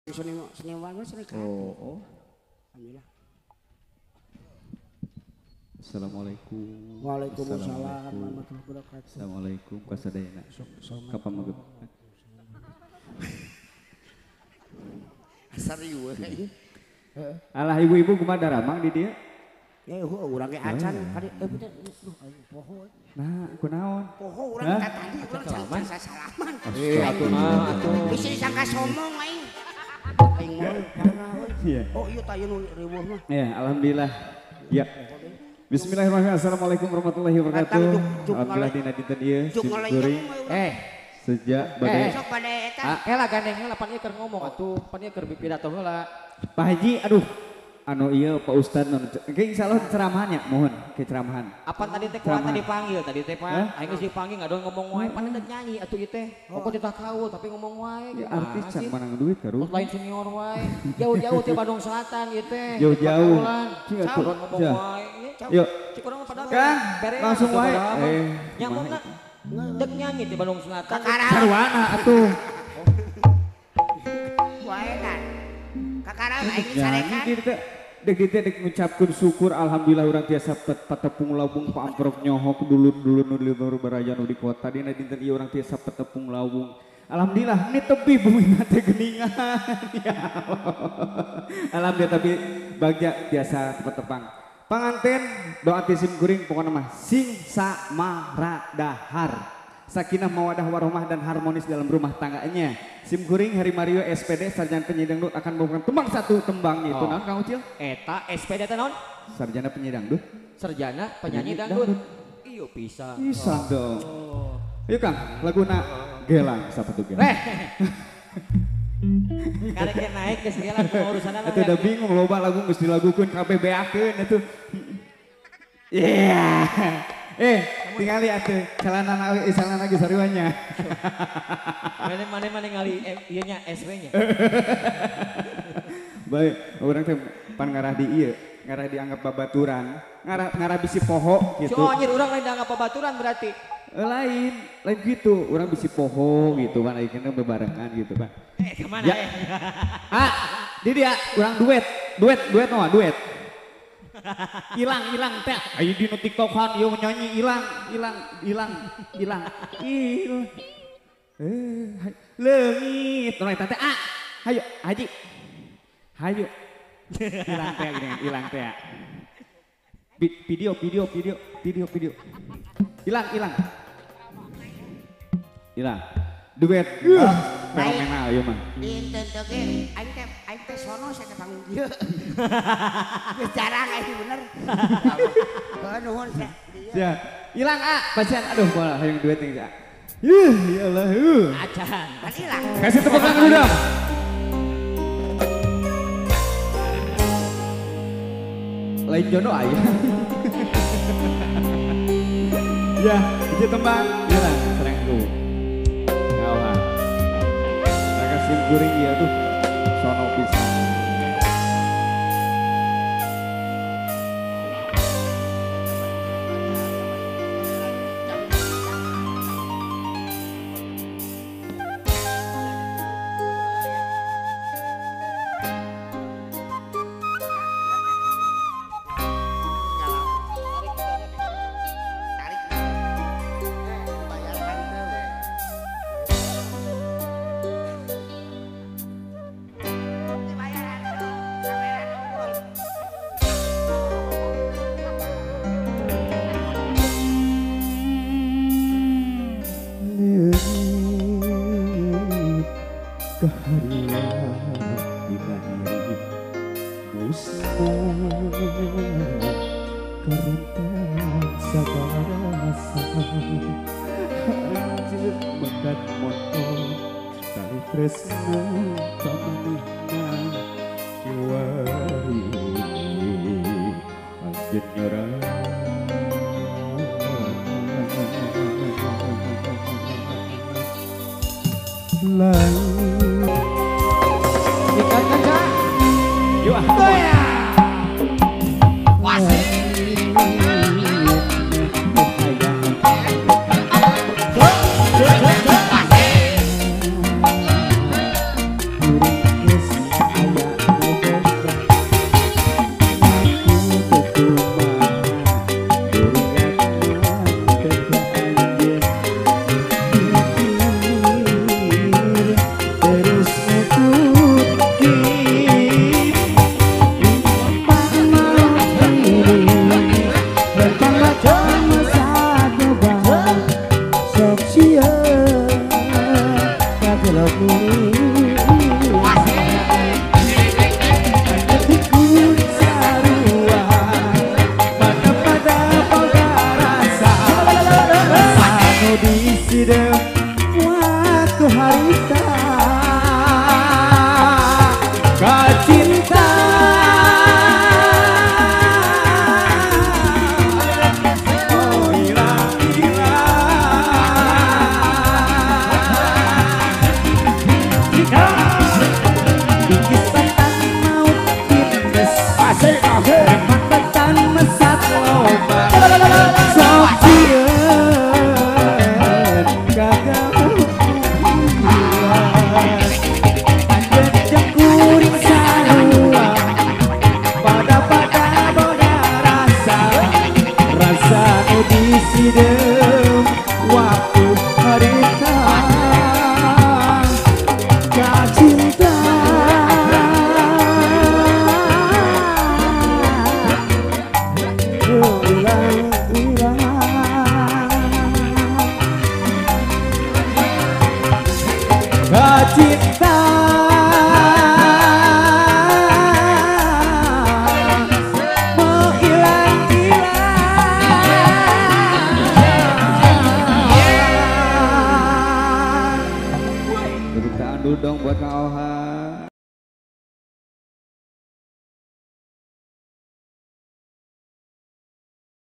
Seniwan mah seni. Oh. Alhamdulillah. Assalamualaikum. Waalaikumsalam warahmatullahi wabarakatuh. Assalamualaikum kasadayana. Kapan magep? Serius. Alah ibu-ibu kumaha daramang di dieu? Ya urang ge acan kali bener duh aing poho. Nah, kunaon? Poho urang tadi urang salaman. Eh atuh mah atuh. Bisi disangka somong aing. Aing mah iya. Oh iya tah ieu nu riweuh mah. Ya, alhamdulillah. Ya. Bismillahirrahmanirrahim. Assalamualaikum warahmatullahi wabarakatuh. Alhamdulillah dina dinten ieu simkuring. Sejak badai sok badai eta. Kela gandeng heula pan ieu keur ngomong atuh, pan ieu keur pidato heula. Pak Haji, aduh. Anu iya Pak Ustad nu ge insyaallah ceramahan ya, mohon ke ceramahan. Apa tadi teh kuat tadi panggil tadi teh Pak. Aing geus dipanggil ngadon ngomong wae, pan teh nyanyi atuh ieu teh. Pokok teh kaul tapi ngomong wae. Ya artis can menang duit karu. Lain senior wae. Jauh-jauh ti Bandung Selatan ieu teh. Jauh-jauh. Ngadon ngomong wae. Yuk. Cik urang mah padahal Kang, langsung wae. Nyambungna dek nyanyi di Bandung Selatan. Sarwana atuh. Wae kan. Kakara aing dicarekan. Dek dieu dek ngucapkeun syukur alhamdulillah urang tiasa patepung lawung paamprok nyohok dulur-dulur nu di luhur baraja nu di kota dina dinten ieu urang tiasa patepung lawung. Alhamdulillah ini tepi bumi teh geuningan. Ya Allah. Alhamdulillah tapi bagja tiasa patepang. Panganten doa ti sim kuring pokona mah sing samaradahar. Sakinah mawadah warahmah dan harmonis dalam rumah tangganya. Sim kuring Heri Mario SPD sarjana penyanyi dangdut akan membawakan tembang satu tembang itu. Naon Kang Ucil? Eta SPD teh naon? Sarjana penyanyi dangdut. Sarjana penyanyi dangdut. Iyo bisa. Bisa dong. Yuk Kang, laguna Gelang sapatu gelang. Karek naik geus gelang kumaha urusanna. Atuh udah bingung loba lagu geus dilagukeun kabeh beakeun atuh. Iya. Tingali atuh celana celana geus saruanya. Mana ningali ieu nya SW nya. Baik, urang teh pan ngarah di ieu, ngarah dianggap babaturan, ngarah bisi poho gitu. Si anjir urang lain dianggap babaturan berarti. Lain gitu, urang bisi poho gitu kan ayeuna bebarengan gitu kan. Kemana ya? Ah, di dia urang duet noah duet. Hilang teh. Ayo di nu TikTokan ieu nyanyi hilang. Leungit. Nu eta teh ah. Hayu, Haji. Hayu. Hilang teh gini, hilang teh. Video. Hilang. Hilang. Duet. Fenomenal ieu mah. Dinten teh ge aing teh sono saya teh panggung ieu. Geus jarang aing bener. Heuh nuhun teh. Ya, hilang ah, pasien aduh bola hayang duet nih ah. Yuh, ya Allah. Acan. Kan hilang. Kasih tepuk tangan dulu dong. Lain jono aya. Ya, hiji tembang hilang sereng ku. Kawan. Sim kuring ya tuh sono bisa. Kacinta oh hilang hilang Bingkis batan maut tindes Asik asik Emang batan mesat loba Sok sieun kagak Sidem waktu harita kacinta ulang-ulang kacinta dulu dong buat Kang Oha.